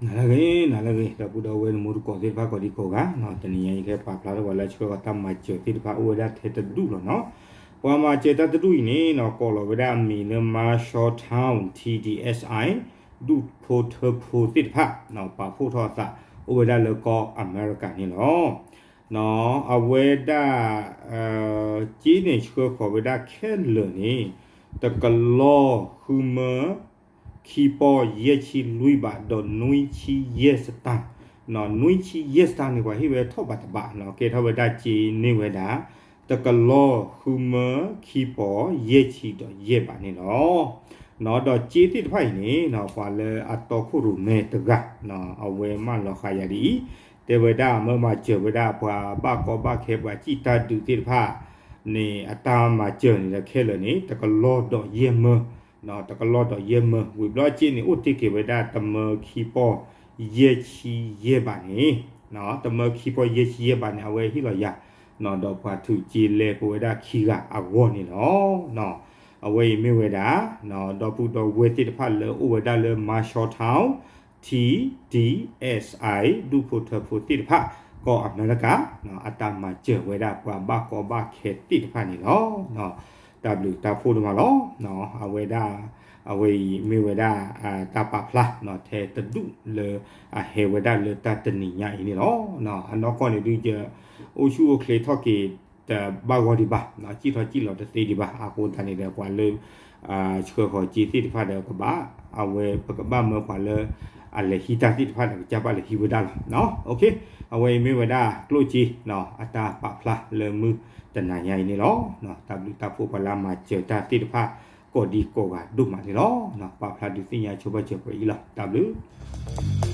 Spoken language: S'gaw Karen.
နၤလၢအဂ့ၤ နၤလၢအဂ့ၤ ဒီပုၢ်ဒီဝဲၢ်နမိၢ်တကိးသ့ၣ်တဖၣ်ကိးဒံကိးဂၤနီၤ, တနံၤညါအံၤ ယကဟဲပာ်ဖျါထီၣ်ပှၤလၢအဆှၢဃီၤတၢ်မၤစၢၤသ့ၣ်တဖၣ် အိၣ်ဝဲဒၣ်ထဲတဒူၣ်လီၤနီၤ. ပှၤမၤစၢၤတၢ်တဒူၣ်အံၤန့ၣ်နီၤ ကိးလီၤဝဲဒၣ်အမံၤလၢ Marshalltown T D S I ဒူၣ်ဖိထၢဖိသ့ၣ်တဖၣ် ပာ်ဖှိၣ်ထီၣ်အသး အိၣ်ဝဲဒၣ်လၢကီၢ်အမဲရကၤန့ၣ်လီၤ. အဝဲဒၣ် စ့န့ၣ်ဆှၢဃီၤဝဲဒၣ်ခဲလၢာ်န့ၣ် တကလီၤဃုမၢ ခံပီၢ်ယဲၢ်ဆံလွံၢ်ဘး ဒီးနွံဆံယဲၢ်စတၢၣ်, နွံဆံယဲၢ်စတၢၣ်န့ၣ် ပှၤဟ့ၣ်ဝဲထီၣ်ဘးတဘးနီၤ, ကဲထီၣ်ဝဲဒၣ်စ့န့ၢ်ဝဲဒၣ် တကလီၤဃုမၢခံပီၢ်ယဲၢ်ဆံဒီးယဲၢ်ဘးန့ၣ်လီၤ. ဒီးစ့သ့ၣ်တဖၣ်အံၤန့ၣ် ပှၤလၢအတီခိၣ်ရိၣ်မဲတဂၤ အဝဲမၢလီၤဃာ်ယၤဒ်အံၤ, တဲဝဲဒၣ်မၢမၤစၢၤဝဲဒၣ်ပှၤဘၣ်ကီဘၣ်ခဲ ပှၤစံၣ်တၢ်ဒုးသ့ၣ်တဖၣ်န့ၣ် အတၢ်မၤစၢၤန့ၣ်ဒီးခဲလၢာ်န့ၣ် တကလီၤဒီးယဲၢ်မၢ တကလီၤဒီးယဲၢ်မၢ, ဝံၤဘျီစ့န့ၣ် အိၣ်တ့ၢ်က့ၤဝဲဒၣ်တမၢခံပီၢ်ယဲၢ်ဆံယဲၢ်ဘးန့ၣ်, တမၢခံပီၢ်ယဲၢ်ဆံယဲၢ်ဘးန့ၣ် အဝဲဟ့ၣ်လီၤယၤ ဒီးပှၤထုးစ့လဲပဝဲဒၣ်ခံဂၤအဂီၢ်န့ၣ်လီၤ. အဝဲအံၤမ့ၢ်ဝဲဒၣ် ဒီပုၢ်ဒီဝဲၢ်သ့ၣ်တဖၣ်လၢအိၣ်ဝဲဒၣ်လၢ Marshalltown T D S I ဒူၣ်ဖိထၢဖိသ့ၣ်တဖၣ် ကီၢ်အမဲရကၤ အတၢ်မၤစၢၤဝဲဒၣ်ပှၤဘၣ်ကီဘၣ်ခဲသ့ၣ်တဖၣ်န့ၣ်လီၤ. တၢ်ဘျုးတၢ်ဖှိၣ်ဒိၣ်မးလီၤ. အဝဲဒၣ် အဝဲအံၤမ့ၢ်ဝဲဒၣ် တၢ်ပာ်ဖျါ ထဲတဒူၣ်လၢအဟဲဝဲဒၣ်လၢတၢ်တနံၤညါအံၤန့ၣ်လီၤ. အနီၢ်ကီၢ်န့ၣ်ဒုးယ အိၣ်ဆူၣ်အိၣ်ချ့ထီၣ်က့ၤတဘၣ်ဂီၢ်ဒံးဘၣ်, စံၣ်ထီၣ်စံၣ်လီၤတသ့ဒံးဘၣ်, အဃိသတးန့ၣ်ဒီး ပှၤလၢ ဆှၢဃီၤစ့သ့ၣ်တဖၣ်ဒီးကဘၣ် အဝဲပကဘၣ်မၢပှၤလၢ အလဲၤဟံးတၢ်သ့ၣ်တဖၣ်ဒီး ကစၢ်ဘၣ်လဲၤဟံးဝဲဒၣ်လီၤ. အဝဲအံၤမ့ၢ်ဝဲဒၣ်ကျိၣ်စ့ အတၢ်ပာ်ဖျါလၢမုၢ်တနံၤညါအံၤန့ၣ်လီၤ. တၢ်ဘျုးတၢ်ဖှိၣ်ပှၤလၢမၤစၢၤတၢ်သ့ၣ်တဖၣ် ကိးဒံကိးဂၤဒိၣ်မးန့ၣ်လီၤ. ပာ်ဖျါဒုးသ့ၣ်ညါဆိပာ်စၢၤပှဲၤအံၤလီၤ. တၢ်ဘျုး